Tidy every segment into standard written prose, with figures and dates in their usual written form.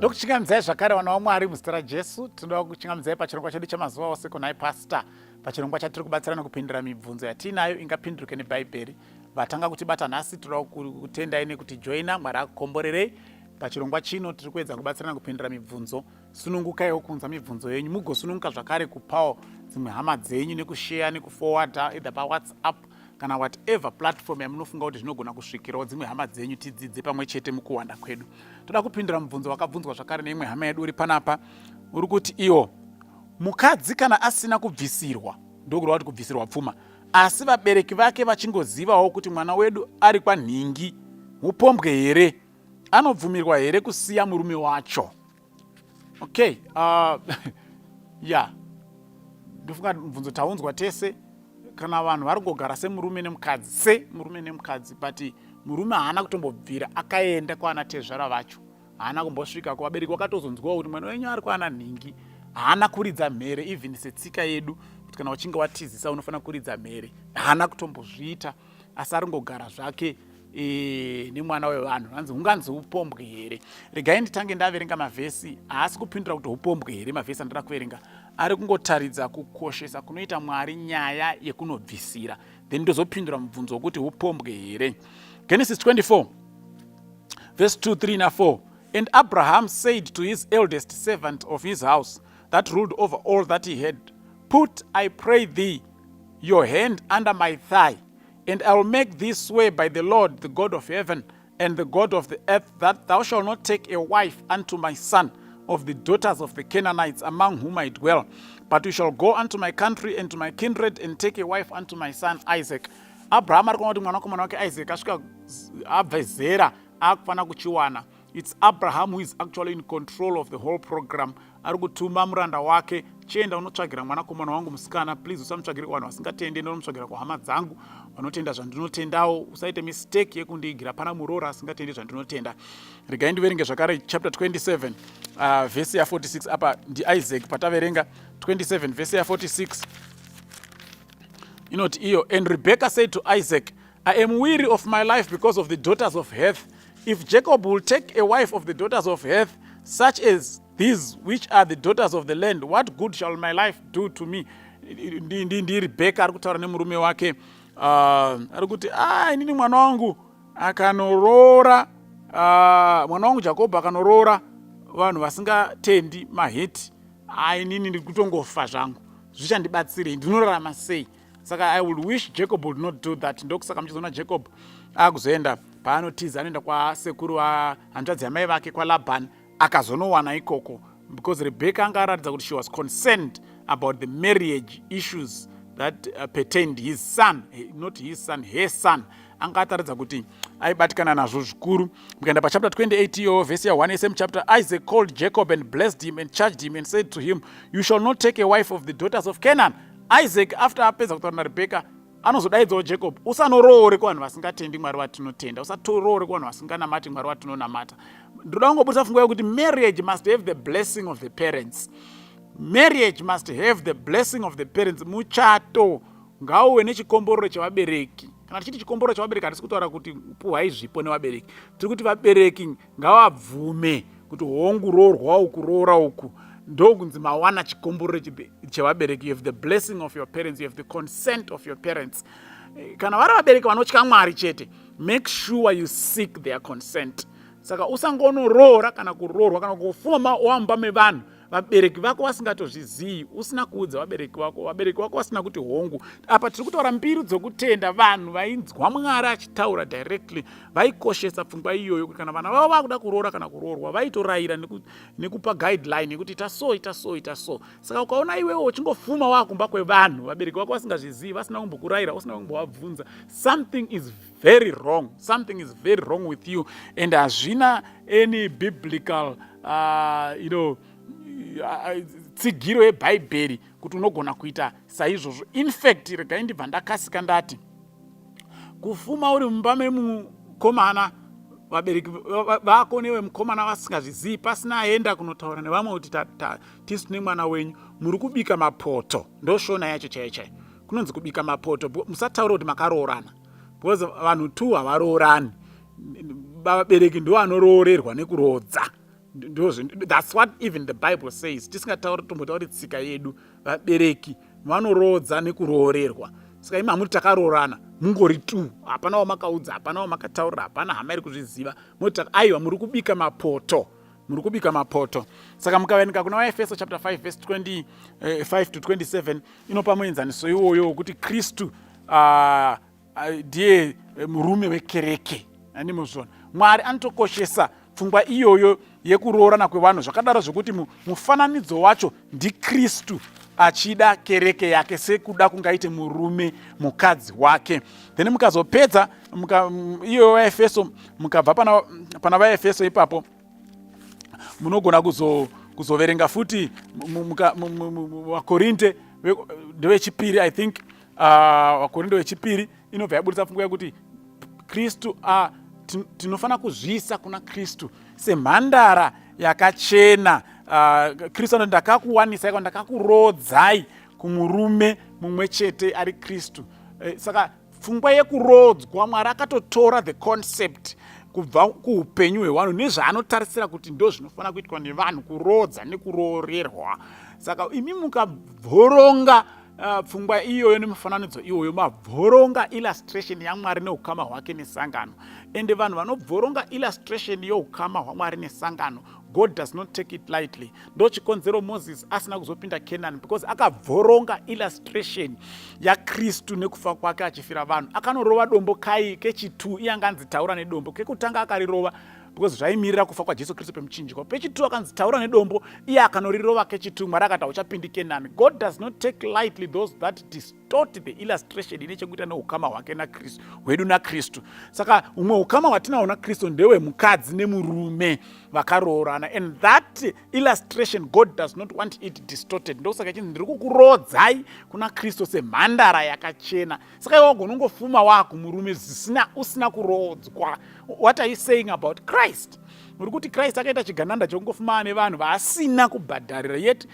Ndokuchingamidzai zvakare vana vaMwari muzita raJesu. Tinoda kuchingamidzai pachirongwa chedu chamazuva ose kunai Pastor, pachirongwa chatiri kubatsirana kupindura mibvunzo yatiinayo ingapindurike neBhaibheri. Vatanga kutibata nhasi, tinoda kutendai nekutijoina. Mwari akukomborerei. Pachirongwa chino tiri kuedza kubatsirana kupindura mibvunzo. Sunungukaiwo kuunza mibvunzo yenyu, mugosununguka zvakare kupawo dzimwe hama dzenyu nekusheya nekufowadha either paWhatsApp kana whatever platform yamunofunga kuti zvinogona kusvikirawo dzimwe hama dzenyu, tidzidze pamwe chete mukuwanda kwedu. Toda kupindura mubvunzo wakabvunzwa zvakare neimwe hama yedu uri panapa, uri kuti iwo mukadzi kana asina kubvisirwa, ndokureva kuti kubvisirwa pfuma, asi vabereki vake vachingozivawo kuti mwana wedu ari kwanhingi, upombwe here? Anobvumirwa here kusiya murume wacho? Okay, ya, ndofunga mubvunzo taunzwa tese. Kana vanhu vari kugogara semurume nemukadzi, semurume nemukadzi, but murume haana kutombobvira akaenda kwaana tezvara vacho, haana kumbosvika kuvabereki, wakatozonzwawo kuti mwana wenyu ari kwaana nhingi, haana kuridza mhere, even setsika yedu kuti kana uchinge watizisa unofanira kuridza mhere, haana kutombozviita, asi ari ngogara zvake nemwana wevanhu. Hanzi hunganzi upombwe here? Regai nditange ndaverenga mavhesi. Haasi kupindura kuti upombwe here. Mavhesi andada kuverenga ari kungotaridza kukoshesa kunoita Mwari nyaya yekunobvisira, then ndozopindura mubvunzo wekuti upombwe here. Genesis 24 verse 2, 3 na4. "And Abraham said to his eldest servant of his house that ruled over all that he had, 'Put, I pray thee, your hand under my thigh, and I will make thee swear by the Lord, the God of heaven and the God of the earth, that thou shalt not take a wife unto my son of the daughters of the Canaanites among whom I dwell, but you shall go unto my country and to my kindred and take a wife unto my son Isaac.'" Abraham ari kuona kuti mwanakomana wake Isaac asvika, abve zera, akufanira kuchiwana. It's Abraham who is actually in control of the whole program. Ari kutuma muranda wake, "Chienda unotsvagira mwanakomana wangu musikana. Please usamutsvagire kuvanhu vasingatendi, ndonomutsvagira kuhama dzangu vanotenda zvandinotendawo. Usaite mistake yekundiigira pana muroora asingatendi zvandinotenda." Regai ndiverenge zvakare chapter 27, vhesi ya46. Apa ndiIsaac pataverenga. 27 vhesi ya46 inoti iyo, "And Rebecca said to Isaac, 'I am weary of my life because of the daughters of Heth. If Jacob will take a wife of the daughters of Heth, such as these which are the daughters of the land, what good shall my life do to me?'" NdiRebecca ari kutaura nemurume wake. Ari kuti, "A, inini mwana wangu akanoroora, mwana wangu Jakobho akanoroora vanhu vasingatendi, maHeti, a, inini ndiri kutongofa zvangu. Zvichandibatsirei? Ndinorarama sei? Saka I would wish Jacob would not do that." Ndokusaka muchizoona Jacob akuzoenda paanotiza, anoenda kwasekuru hanzvadzi yamai vake, kwaLabhan, akazonowana ikoko, because Rebecca anga aratidza kuti she was concerned about the marriage issues that pertained his son, not his son, her son. Anga ataridza kuti aibatikana nazvo zvikuru. Mukaenda pachapter 28 iyo, vhesi ya1, same chapter, "Isaac called Jacob and blessed him and charged him and said to him, 'You shall not take a wife of the daughters of Canaan.'" Isaac, after apedza kutaura naRebecca, anozodaidzawo Jacob, "Usanoroore kuvanhu vasingatendi Mwari vatinotenda. Usatoroore kuvanhu vasinganamati Mwari vatinonamata." Ndoda kungobudisa pfungwa yekuti marriage must have the blessing of the parents. Marriage must have the blessing of the parents. Muchato ngauve nechikomborero chevabereki. Kana tichiti chikomborero chevabereki, hatisi kutaura kuti puhwai zvipo nevabereki. Tiri kuti vabereki ngavabvume kuti hongu, roorwa uku, roora uku. Ndokunzi mawana chikomborero chevabereki. You have the blessing of your parents, you have the consent of your parents. Kana vari vabereki vanotya Mwari chete, make sure you seek their consent. Saka usangonoroora kana kuroorwa kana kufuma wamba mevanhu vabereki vako vasingatozvizii, usina kuudza vabereki vako, vabereki vako vasina kuti hongu. Apa tiri kutaura mbiru dzokutenda. Vanhu vainzwa Mwari achitaura directly vaikoshesa pfungwa iyoyo, kuti kana vana vavo vakuda kuroora kana kuroorwa, vaitorayira nekupa guideline yekuti ita so, ita so, ita so. Saka ukaona iwewo uchingofuma wakumba kwevanhu, vabereki vako vasingazvizii, vasina kumbokurayira, usina kumbovabvunza, something is very wrong. Something is very wrong with you, and hazvina any biblical tsigiro yebhaibheri kuti unogona kuita saizvozvo. In fact, regai ndibva ndakasika ndati kufuma uri mumba memukomana, vabereki vako newe mukomana vasingazvizii, pasina aenda kunotaura nevamwe kuti tisu tine mwana wenyu, muri kubika mapoto. Ndoshona yacho chaiyo chaiyo, kunonzi kubika mapoto. Musataura kuti makaroorana, because vanhu two havaroorani. Vabereki ndo vanoroorerwa nekuroodza. That's what even the Bible says. Tisingatauri, tombotauri tsika yedu, vabereki vanoroodza nekuroorerwa. Saka imi hamuti takaroorana, mungori tu, hapana wamakaudza, hapana wamakataurira, hapana hama iri kuzviziva, moti aiwa, muri kubika mapoto, muri kubika mapoto. Saka mukaverenga kuna VaEfeso chapter 5 verse 25 to 27, inopa muenzaniso iwoyo wekuti Kristu ndiye murume wekereke. Andimuzvona, Mwari anotokoshesa pfungwa iyoyo yekuroorana kwevanhu zvakadaro zvekuti mufananidzo wacho ndiKristu achida kereke yake sekuda kungaite murume mukadzi wake. Then mukazopedza iyoyo VaEfeso, mukabva pana VaEfeso ipapo, munogona kuzoverenga futi VaKorinte ndevechipiri, I think. VaKorinte vechipiri inobva yabudisa pfungwa yekuti Kristu, tinofanira kuzviisa kuna Kristu semhandara yakachena. Kristu anoti, "Ndakakuwanisai kwa ndakakurodzai kumurume mumwe chete ari Kristu." Saka pfungwa yekurodzwa, Mwari akatotora the concept kubva kuupenyu hwevanhu nezvaanotarisira kuti ndo zvinofanira kuitwa nevanhu, kurodza nekuroorerwa. Saka imi mukabvoronga pfungwa iyoyo nemufananidzo iwoyo, mabvoronga illustration yaMwari neukama hwake nesangano. Ende vanhu vanobvoronga illustration yeukama hwaMwari nesangano, God does not take it lightly. Ndo chikonzero Moses asina kuzopinda Canaan, because akabvoronga illustration yaKristu nekufa kwake achifira vanhu. Akanorova dombo kai kechi2, iye anganzi taura nedombo. Kekutanga akarirova because zvaimirira kufa kwaJesu Kristu pemuchinjikwa. Pechi2 akanzi taura nedombo, iye akanorirova kechi2. Mwari akati, "Hauchapindi Kenani." God does not take lightly those that distort the illustration ine chekuita neukama hwake naKristu, hwedu naKristu. Saka umwe ukama hwatinahwo naKristu ndewemukadzi nemurume vakaroorana, and that illustration, God does not want it distorted. Ndosaka chinzi, "Ndiri kukurodzai kuna Kristu semhandara yakachena." Saka iwe wagona ungofuma waakumurume zvisina, usina kuroodzwa. What are you saying about Christ? Uri kuti Christ akaita chigananda chekungofuma nevanhu vaasina kubhadharira? Yet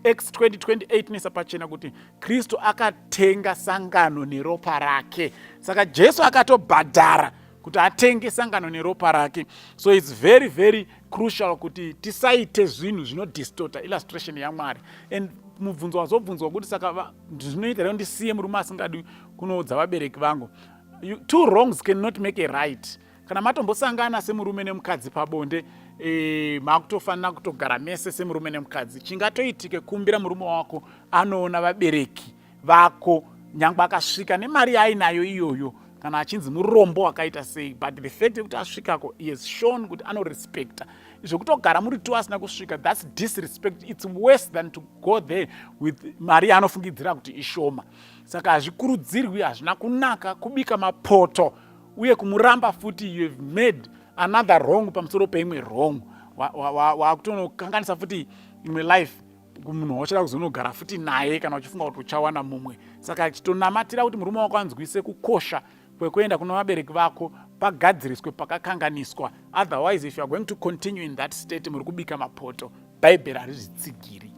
Acts 2028 inoisa pachena kuti Kristu akatenga sangano neropa rake. Saka Jesu akatobhadhara kuti atenge sangano neropa rake. So it's very, very crucial kuti tisaite zvinhu zvinodistorta illustration yaMwari. And mubvunzo wazobvunzwa kuti, saka zvinoita reo ndisiye murume asingadi kunoudza vabereki vangu? Two wrongs cannot make a right. Kana matombosangana semurume nemukadzi pabonde, makutofanira kutogara mese semurume nemukadzi. Chingatoitike, kumbira murume wako anoona vabereki vako, nyangwe akasvika nemari yaainayo iyoyo, kana achinzi murombo wakaita sei, but the fact yekuti asvikako, he has shown kuti anorespecta. Zvekutogara muri two asina kusvika, that's disrespect. It's worse than to go there with mari yaanofungidzira kuti ishoma. Saka hazvikurudzirwi, hazvina kunaka kubika mapoto uye kumuramba futi. You have made another wrong pamusoro peimwe wrong. Wakutonokanganisa futi imwe life kumunhu wauchada kuzonogara futi naye, kana uchifunga kuti uchawana mumwe. Saka chitonamatira kuti murume wako anzwise kukosha kwekuenda kuna vabereki vako, pagadziriswe pakakanganiswa. Otherwise, if you are going to continue in that state, muri kubika mapoto. Bhaibheri harizvitsigiri.